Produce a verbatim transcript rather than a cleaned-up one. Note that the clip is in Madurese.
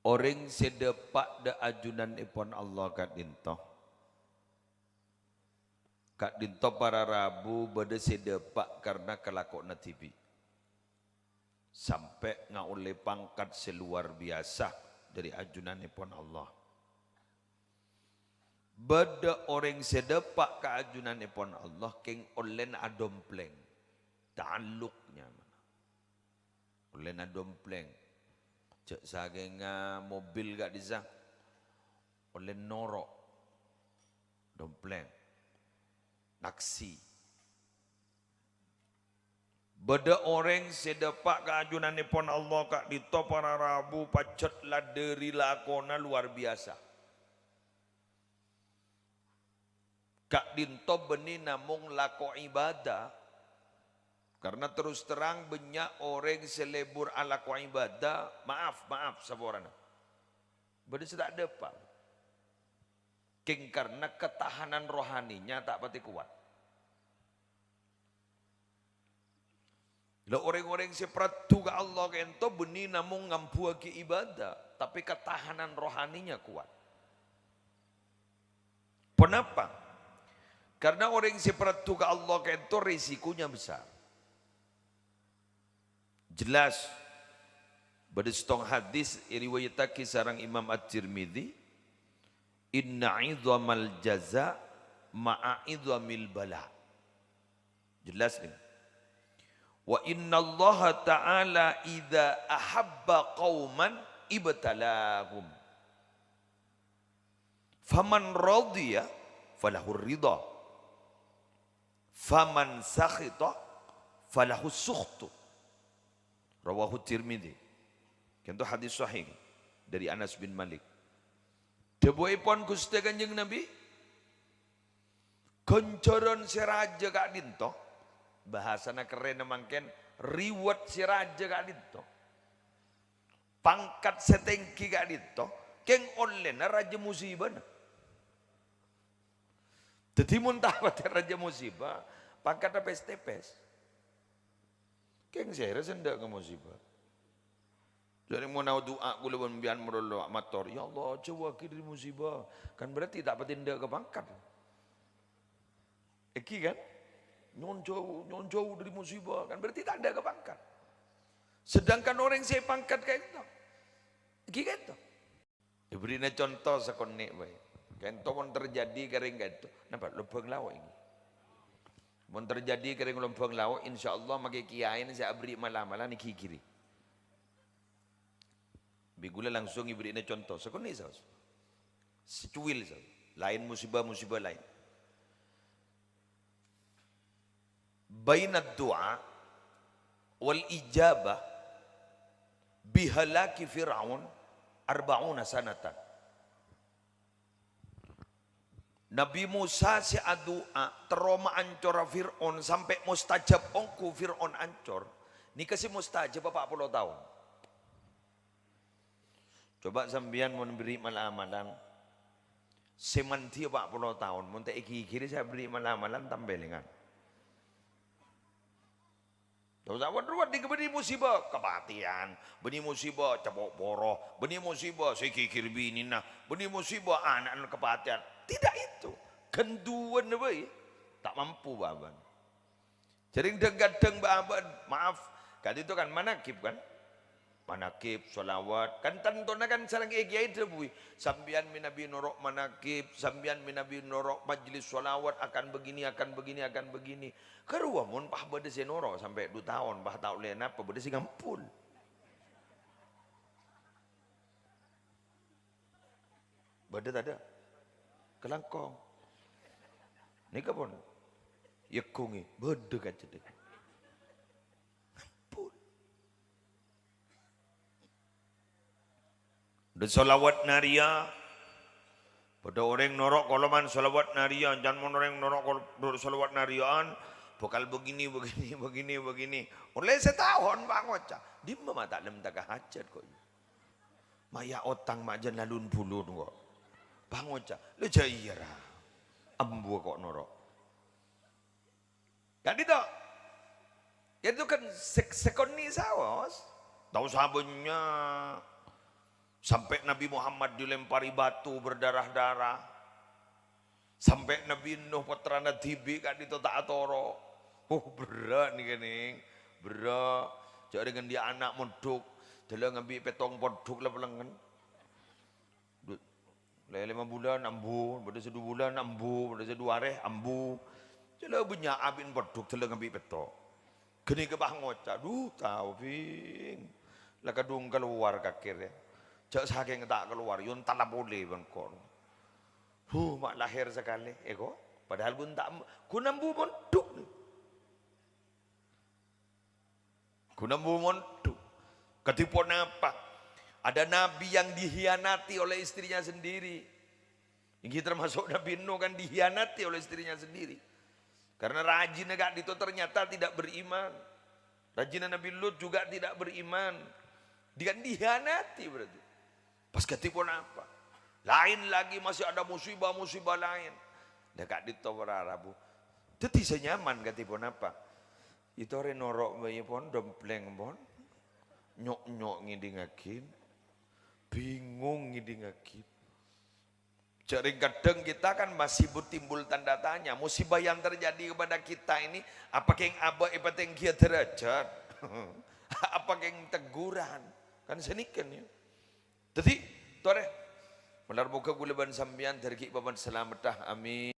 Orèng sè dâpa' dâ' ajunanèpon Allah ka'dinto. Ka'dinto para rabu bâdâ sè dâpa' karna kalakowanna dhibi'. Sampè' ngaollè pangkat sè lowar biyasa dâri ajunanèpon Allah. Bâdâ orèng sè dâpa' ka ajunanèpon Allah kèng ollèna adomplèng. Ta'alluk nyamana. Ollèna domplèng. Jhâ' sakènga mobil ka'dissa'. Ollè noro'. Domplèng. Naksi. Bâdâ orèng sè dâpa' ka ajunanèpon Allah ka'dinto para rabu pajhât la dâri lakona lowar biyasa. Ka'dinto bânnè namong lako ibadah. Karna terus terang bânnya' orèng sè lebur alako ibadah, maaf, maaf, saporana. Bâdâ sè ta' dâpa'. Kèng karna ketahanan rohaninya ta' patè kowat. La, orèng-orèng sè paraddhu ka Allah ka'dinto bânnè namong ngambuwâghi ibadah, tapè ketahanan rohaninya kowat. Ponapa? Karna orèng sè paraddhu ka Allah ka'dinto risikonya besar. Jelas, bâdâ sèttong hadis èriwayattaghi sareng Imam At-Tirmidzi, "Inna 'idhamal jaza ma'a 'idhamil bala." Jelas, nèng. "Wa innallaha ta'ala idza ahabba qauman ibtalahum. Faman radhiya falahur ridha. Faman sakhita falahus sukhtu." Rawahu Tirmidzi. Ka'dinto hadis sahih dâri Anas bin Malik. Dhâbuèpon Ghustè Kanjeng Nabi, ghânjhârân sè rajâ ka'dinto, bhâsana kerrèna mangkèn, reward sè rajâ ka'dinto, pangkat sè tèngghi ka'dinto, kèng ollèna rajâ musibana. Dhâddhi, mon ta' patè rajâ musiba, pangkaddhâ pès-tèpès. Kèng sèra sè endâ' ka musiba. Jârèya mon adu'a kaulâ bân sampèyan malolo mator, "Ya Allah, jhâuwâghi dâri musiba." Kan berarti ta' patè endâ' ka pangkat. Èngghi kan? Nyo'on jhâu, nyo'on jhâu dâri musiba. Kan berarti ta' endâ' ka pangkat. Sedangkan orèng sè pangkat ka'dinto. Èngghi ka'dinto. Èbherri'na conto sakonè' bhâi. Ka'dinto mon terjadi ka rèng ka'dinto. Napa? Lobâng lao' èngghi. Mon terjadi ka rèng lobâng lao', insyaallah makè kiyaèna sè aberri' mal-amalan èghighiri. Bi' kaulâ langsung èbherri'na conto. Sakonè' saos. Sacuwil saos. Laèn musiba-musiba laèn. Bainad du'a wal ijabah bihalaki Fir'aun arba'una sanatan. Nabi Musa sè adu'a terro maancora Fir'aun sampè' mustajab ongghu Fir'aun ancor, nèka sè mustajab pa' polo taon. Coba sampèyan mon berri' mal-amalan, sè mandhiyâ pa' polo taon, mon ta' èghighiri sè aberri' mal-amalan, tampèlèngan. Tao sawat ruwet di bânnè musiba kapatèyan, bânnè musiba capo' poro, bânnè musiba sè ghighir binèna, bânnè musiba ana'na kapatèyan. Tidak itu. Ghânduwân bhâi. Ta' mampu bâbân. Jhârèng dhâng-kadhâng bâ-, bâ-, maaf, ka'dinto kan manakib kan? Manakib, sholawat, kan tantona kan sareng kèyaè dhâbuwi, "Sampèyan mènabi noro' manakib, sampèyan mènabi noro' majlis sholawat akan begini, akan begini, akan begini." Karowa mon pas bâdâ sè noro' sampè' du taon, pas ta' ollè napa, bâdâ sè ngampol. Bâdâ tadâ'? Kalangkong. Nèka pon. Yègghungè. Bâdâ kacèddhâ. Pon. Dâ' sholawat nariyah. Bâdâ orèng noro' koloman sholawat nariyah. Can mon orèng noro' kol-, noro' sholawat nariyah, bhâkal begini, begini, begini, begini. Ollè sataon, Pak, ngoca'. Dimma ma' ta' lem taka hajat kok. Maya otang ma' jân lalun-bulun kok. Pangoca', "Lho, jâ iyâ, ra. Ambu kok noro'." Kan itu? Itu kan sek-, sekonni saos. Tao sabânnya. Sampè' Nabi Muhammad dilempari batu berdarah-darah. Sampè' Nabi Nuh pottrana dhibi' ka'dinto ta' atoro'. Uh, berrâ' nèka, Nèng. Berrâ'. Jhâ' rèng andi' ana' mondhuk. Dâlâ ngambi' pèttong pondhuk la pelengngen. Du-, lè-, lèma bulân ambu, bâdâ sè du bulân ambu, bâdâ sè du arè ambu. Jhâ' la bânnya' abin pondhuk dâlâ ngambi' pètto'. Ghânèka pas ngoca', "Dhu, Taufik, la kadhung kalowar kakè rèya. Jhâ' sakèng ta' kalowar, yâ ontala polè bân engko'." Huh, ma' lahèr sakalè, èko. Padahal ghun ta', ghun ambu mondhuk. Ghun ambu mondhuk. Kadhi ponapa? Ada nabi yang dikhianati oleh istrinya sendiri. Ini termasuk Nabi Nuh kan dikhianati oleh istrinya sendiri. Karena rajina ka'dinto ternyata tidak beriman. Rajina Nabi Lut juga tidak beriman. Dia kan dikhianati berarti. Pas kadhi ponapa? Lain lagi masih ada musibah-musibah lain. Lah ka'dinto para rabu. Dhâddhi sè nyaman kadhi ponapa? Ètore noro' bhâi pon, dompleng pon. Nyok-nyok ngèdingngaghi. Bingung ngèdingngaghi. Jhâ' rèng kadhâng kita kan masih bu-, timbul tanda tanya, musibah yang terjadi kepada kita ini, apa kèng abâ' èpatèngghiyâ dârâjhât? Apa kèng teguran? Kan sanèka, yâ. Dhâddhi, torè. Malar moghâ kaulâ bân sampèyan dâri ghi' bâbân salameddhâ. Amin.